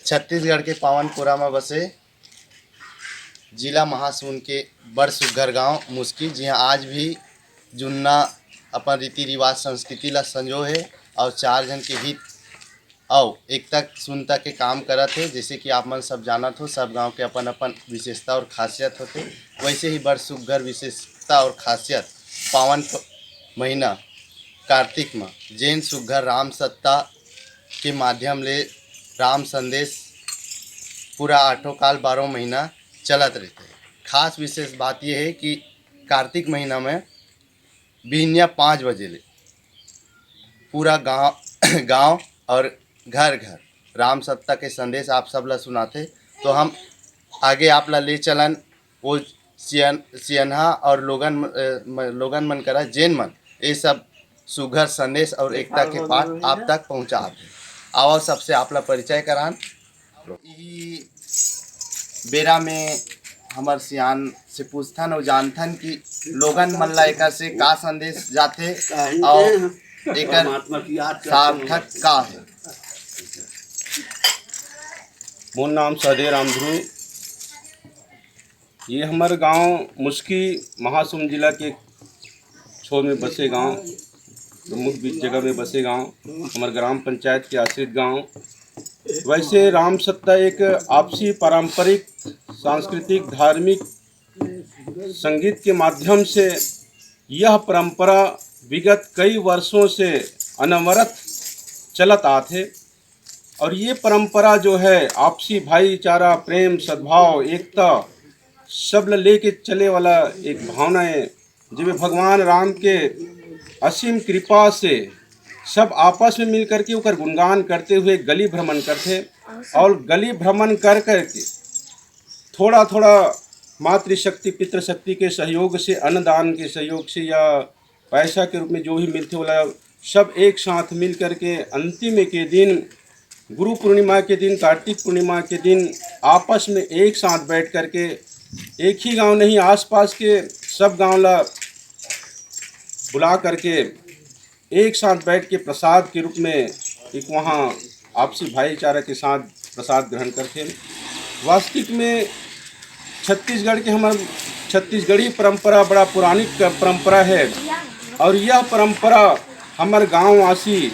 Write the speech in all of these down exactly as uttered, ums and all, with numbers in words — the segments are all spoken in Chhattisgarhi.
छत्तीसगढ़ के पावनपुरा म बसे जिला महासमुंद के बड़ सुग्घर गांव मुस्की, जिहां आज भी जुन्ना अपन रीति रिवाज संस्कृति ला संजो हे और चार झन के हित अउ एकता सुनता के काम करत हे। जैसे कि आप मन सब जानत हो, सब गांव के अपन अपन विशेषता और खासियत होथे, वैसे ही बड़ सुग्घर विशेषता और खासियत पावन प-, महीना कार्तिक म जेन सुग्घर राम सत्ता के माध्यम ले राम संदेश पूरा आठों काल बारहों महीना चलत रहिथे। खास विशेष बात ये हे कि कार्तिक महीना में बिहनिया पाँच बजे ले पूरा गांव गांव और घर घर राम सत्ता के संदेश आप सब ला सुनाथे। तो हम आगे आप ला ले चलन वो सियन सियनहा और लोगन म-, अ, म-, लोगन मन करा, जेन मन ये सब सुघर संदेश और एकता के पाठ आप तक पहुंचात हे। आओ सबसे आप ला परिचय करान। इही बेरा में हमर सियान से पूछथन और जानथन कि लोगन मन ला एकर से का संदेश जाथे और एकर सार्थक का हे। मोर नाम सहदेव राम ध्रुव। ये हमर गांव मुस्की महासमुंद जिला के छोर में बसे गांव, प्रमुख बीच जगह में बसे गांव, हमर ग्राम पंचायत के आश्रित गांव। वैसे राम सत्ता एक आपसी पारंपरिक, सांस्कृतिक, धार्मिक संगीत के माध्यम से यह परंपरा विगत कई वर्षों से अनवरत चलत आत हे। और ये परंपरा जो है आपसी भाईचारा, प्रेम, सद्भाव, एकता सब ल लेके चले वाला एक भावना है, जेमे भगवान राम के असीम कृपा से सब आपस में मिल करके ओकर गुणगान करते हुए गली भ्रमण करथे और गली भ्रमण कर करके थोड़ा थोड़ा मातृशक्ति पितृशक्ति के सहयोग से, अन्नदान के सहयोग से या पैसा के रूप में जो भी मिलथे ओला सब एक साथ मिल करके अंतिम के दिन, गुरु पूर्णिमा के दिन, कार्तिक पूर्णिमा के दिन आपस में एक साथ बैठ करके एक ही गांव नहीं, आसपास के सब गांव ला बुला करके एक साथ बैठ के प्रसाद के रूप में एक वहाँ आपसी भाईचारा के साथ प्रसाद ग्रहण करथे। वास्तविक में छत्तीसगढ़ के हमर छत्तीसगढ़ी परंपरा बड़ा पुरानी क-, परंपरा है और यह परंपरा हमर गांववासी,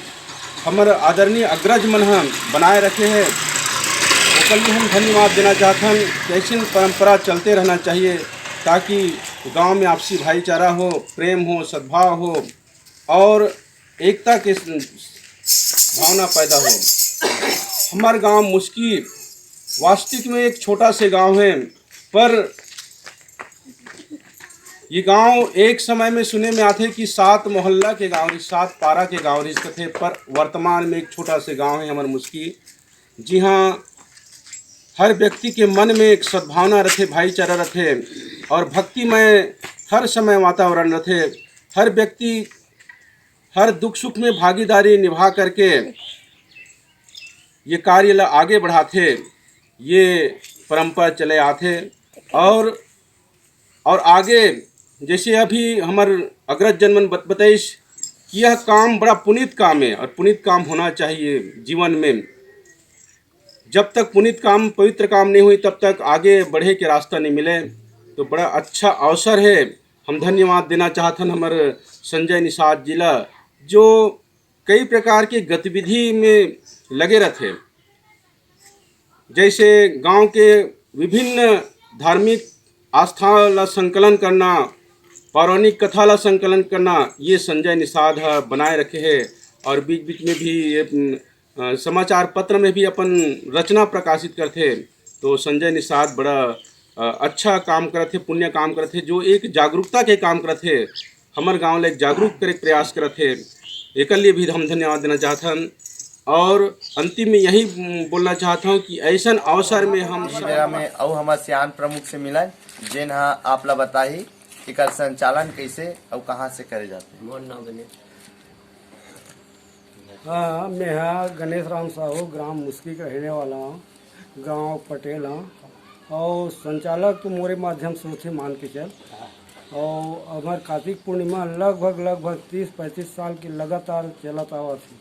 हमर आदरणीय अग्रज मन ह बनाए रखे हैं। ओकर लिए हम धन्यवाद देना चाहथन कि ऐसे परंपरा चलते रहना चाहिए, ताकि गांव में आपसी भाईचारा हो, प्रेम हो, सद्भाव हो और एकता के भावना पैदा हो। हमर गांव मुस्की वास्तविक में एक छोटा से गांव है, पर ये गांव एक समय में सुने में आथे कि सात मोहल्ला के गांव रहिस, सात पारा के गांव रहिस कथे, पर वर्तमान में एक छोटा से गांव है हमर मुस्की, जिहां हर व्यक्ति के मन में एक सद्भावना रथे, भाईचारा रथे और भक्तिमय हर समय वातावरण रथे। हर व्यक्ति हर दुख सुख में भागीदारी निभा करके ये कार्य ला आगे बढ़ाथे, ये परंपरा चले आथे। और, और आगे जैसे अभी हमर अग्रज जन मन बत-, बताइस कि यह काम बड़ा पुनीत काम है और पुनीत काम होना चाहिए जीवन में। जब तक पुनीत काम, पवित्र काम नहीं हुई, तब तक आगे बढ़े के रास्ता नहीं मिले। तो बड़ा अच्छा अवसर है। हम धन्यवाद देना चाहथन हमर संजय निषाद जी ला, जो कई प्रकार के गतिविधि में लगे रहथे। जैसे गांव के विभिन्न धार्मिक आस्था ला संकलन करना, पौराणिक कथा ला संकलन करना, ये संजय निषाद ह बनाए रखे हे। और बीच बीच में भी ये, अ, समाचार पत्र में भी अपन रचना प्रकाशित करथे। तो संजय निषाद बड़ा, अ, अच्छा काम करथे, पुण्य काम करथे, जो एक जागरूकता के काम करथे, हमर गांव ला एक जागरूक करे के प्रयास करथे। एकर लिए भी हम धन्यवाद देना चाहथन। और अंतिम में यही बोलना चाहत हूँ कि ऐसन अवसर में हम इही बेरा में अउ हमर सियान प्रमुख से मिलन, जेन ह आप ला बताही एकर संचालन कैसे अउ कहाँ से करे जाथे। मोर नाम बने। हाँ, मैं हा गणेश राम साहू, ग्राम मुस्की के रहने वाला हूँ, गांव पटेल हूँ, और संचालक तो मोरे माध्यम से होथे, मान के चल। और हमार कार्तिक पूर्णिमा लगभग, लगभग तीस पैंतीस साल के लगातार चलत आवत हे।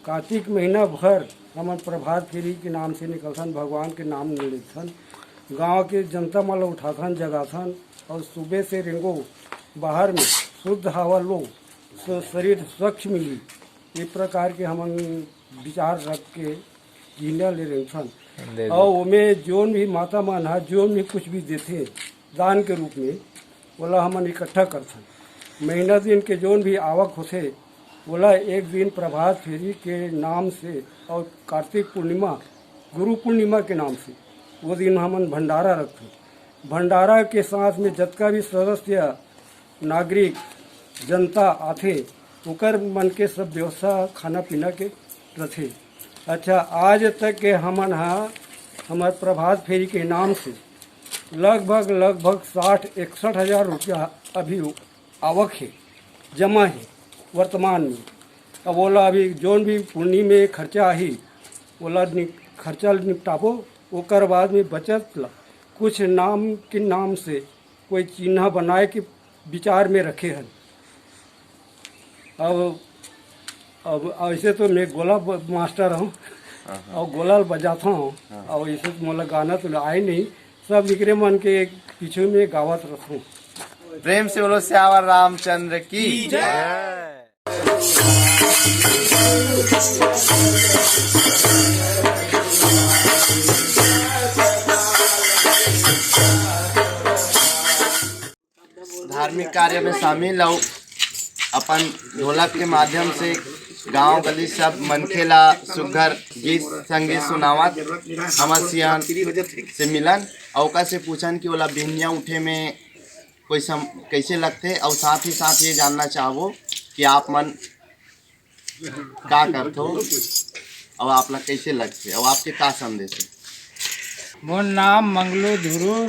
कार्तिक महीना भर हमन प्रभात फेरी के नाम से निकलथन, भगवान के नाम लेथन, गांव के जनता मन ल उठाथन, जगाथन, और सुबह से रेंगो, बाहर में शुद्ध हवा लो, स-, शरीर स्वच्छ मिली, ये प्रकार के हमन विचार रख के घिना ले रेंगथन। और ओमे जोन भी माता मन ह जोन भी कुछ भी देथे दान के रूप में, ओला हमन इकट्ठा करथन। महीना दिन के जोन भी आवक होथे, ओला एक दिन प्रभात फेरी के नाम से और कार्तिक पूर्णिमा, गुरु पूर्णिमा के नाम से, वो दिन हमन भंडारा रखथन। भंडारा के साथ में जतका भी सदस्य, नागरिक, जनता आथे, ओकर मन के सब व्यवस्था खाना पीना के रथे। अच्छा, आज तक के हमन हा, हमर प्रभात फेरी के नाम से लगभग, लगभग साठ इकसठ हजार रुपया अभी आवक हे, जमा हे वर्तमान में। अब ओला अभी जोन भी पूंजी में खर्चा आही, ओला नि-, खर्चा ल निपटाबो, ओकर बाद में बचत ला कुछ नाम के नाम से कोई चिन्हा बनाए के विचार में रखे हन। अब, अब ऐसे तो मैं गोला ब-, मास्टर हूँ, हाँ, हाँ। और गोला ल बजाता हूँ, हाँ। और ऐसे तो मोला गाना तो आए नहीं, सब निकरे मन के पीछे में गावत रहता हूँ। प्रेम से बोलो सियावर रामचंद्र की जय। धार्मिक कार्य में शामिल अउ अपन ढोलक के माध्यम से गांव गली सब मनखे ला सुग्घर गीत संगीत सुनावत हमर सियान से मिलन अउ ओकर से पूछन कि ओला बिहनिया उठे में कोई सम-, कैसे लगथे अउ साथ ही साथ ये जानना चाहबो कि आप मन का करथो अउ आप ला कैसे लगथे अउ आपके का संदेश है? मोर नाम मंगलू धुरू,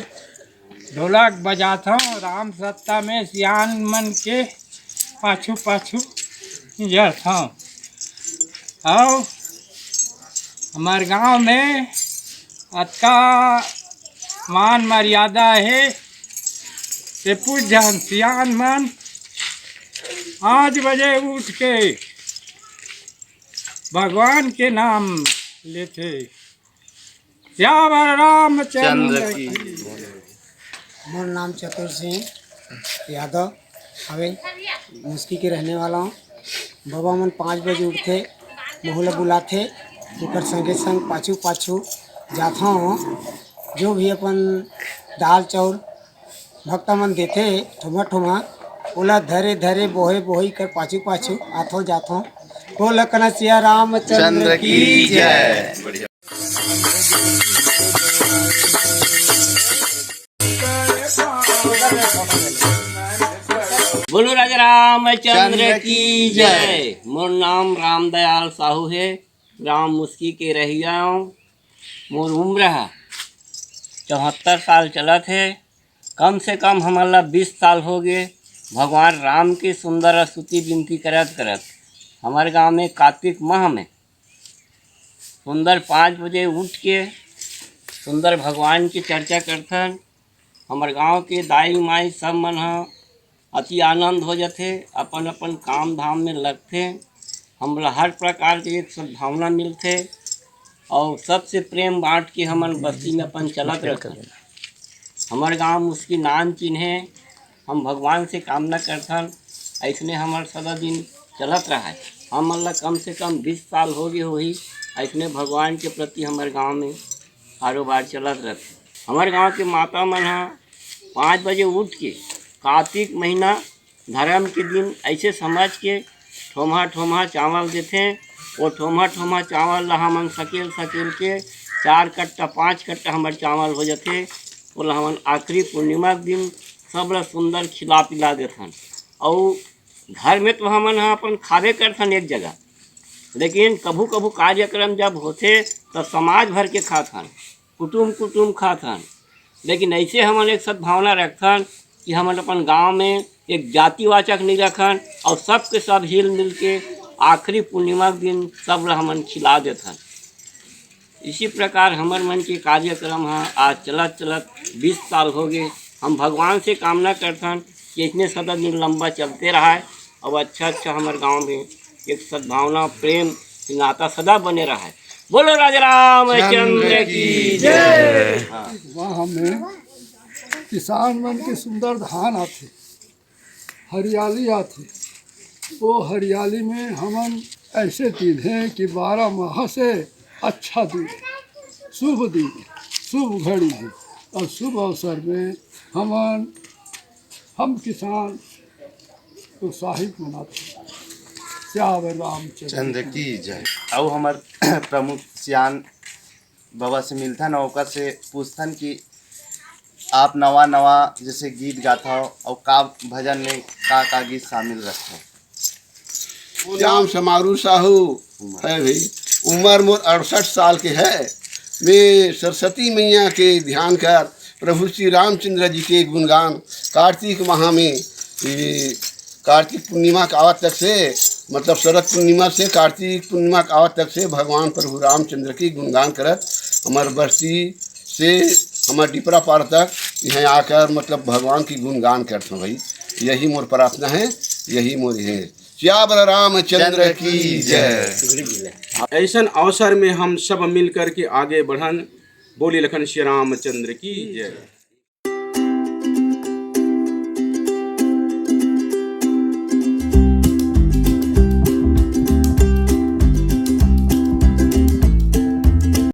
ढोलक बजाथव, राम सत्ता में सियान मन के पाछू पाछू जरथव। अउ हमर गांव में अतका मान मर्यादा हे, ते पूछ जान सियान मन पाँच बजे उठ के भगवान के नाम लेथे। सियावर रामचंद्र चंद्र की। की। मोर नाम चतुर सिंह यादव हवे, मुस्की के रहने वाला हूँ। बाबा मन पाँच बजे उठथे, महू ला बुलाथे, ओकर संगे संग पाछू पाछू जाथव। जो भी अपन दाल चाउर भक्ता मन देथे ठोमा ठोमा, ओला धरे धरे बोहे बोही कर पाछू पाछू आथो जाथो। बोल कना सिया रामचंद्र चंद्र की की जय। जय। बोलो राजा रामचंद्र की जय। मोर नाम रामदयाल साहू है, ग्राम मुस्की के रहिया हूँ। मोर उम्र है चौहत्तर साल चलत है। कम से कम हमन ला बीस साल हो गए भगवान राम के सुंदर स्तुति विनती करत करत। हमारे गांव में कार्तिक माह में सुंदर पाँच बजे उठ के सुंदर भगवान की चर्चा करथन। हमर गांव के दाई माई सब मन ह अति आनंद हो जथे, अपन अपन काम धाम में लगथे। हमला हर प्रकार के एक सद्भावना मिलथे और सबसे प्रेम बांट के हमन बस्ती में अपन चलत रहथन। हमर गांव मुस्की नाम चिन्हे, हम भगवान से कामना करथन, ऐसने हमर सदा दिन चलत रहे। हमन ला कम से कम बीस साल हो गए होही, ऐसने भगवान के प्रति हमर गांव में कारोबार चलत रहथे। हमर गांव के माता मन ह पाँच बजे उठ के कार्तिक महीना धर्म के दिन ऐसे समझ के ठोम्हा ठोम्हा चावल देथे। वो ठोम्हा ठोम्हा चावल ला हमन सकेल सकेल के चार कट्टा पाँच कट्टा हमर चावल हो जथे। ओला हमन आखिरी पूर्णिमा के दिन सब ला सुंदर खिला पिला देथन। अउ घर में तो हमन ह अपन खाबे करथन एक जगह, लेकिन कभू कभू कार्यक्रम जब होथे त समाज भर के खाथन, कुटुम कुटुम खाथन। लेकिन ऐसे हमन एक सद्भावना रखथन कि हमन अपन गांव में एक जातिवाचक नहीं रखन और सबके सब हिल मिल के आखिरी पूर्णिमा के दिन सब ला हमन खिला देथन। इसी प्रकार हमर मन के कार्यक्रम ह आज चलत चलत बीस साल हो गए। हम भगवान से कामना करथन कि इसने सदा दिन लंबा चलते रहाय और अच्छा अच्छा हमर गांव में एक सद्भावना, प्रेम, नाता सदा बने रहाय। बोलो राजा रामचंद्र की जय। हाँ। वहाँ में किसान मन के सुंदर धान आथे, हरियाली आथे। वो हरियाली में हमन ऐसे दिन है कि बारह माह से अच्छा दिन, शुभ दिन, शुभ घड़ी है और शुभ अवसर में हमन, हम किसान उत्साहित मनाते हैं। सियावर रामचंद्र चंद्र की जय। अउ हमर प्रमुख सियान बाबा से मिलथन और ओकर से पूछथन कि आप नवा नवा जैसे गीत गाथव और का भजन में का का गीत शामिल रखथव? श्याम समारू साहू है भाई, उम्र मोर अड़सठ साल के है। मैं सरस्वती मैया के ध्यान कर प्रभु श्री रामचंद्र जी के गुणगान, कार्तिक माह में, ये कार्तिक पूर्णिमा के आवत तक से, मतलब शरद पूर्णिमा से कार्तिक पूर्णिमा के आवत तक से भगवान प्रभु रामचंद्र के गुणगान करत हमर बस्ती से हमर डिपरा पार तक यहाँ आकर मतलब भगवान की गुणगान करत हूँ भाई। यही मोर प्रार्थना है, यही मोर है। सियावर रामचंद्र की जय। ऐसन अवसर में हम सब मिल करके आगे बढ़न। बोली लखन श्री रामचंद्र की जय।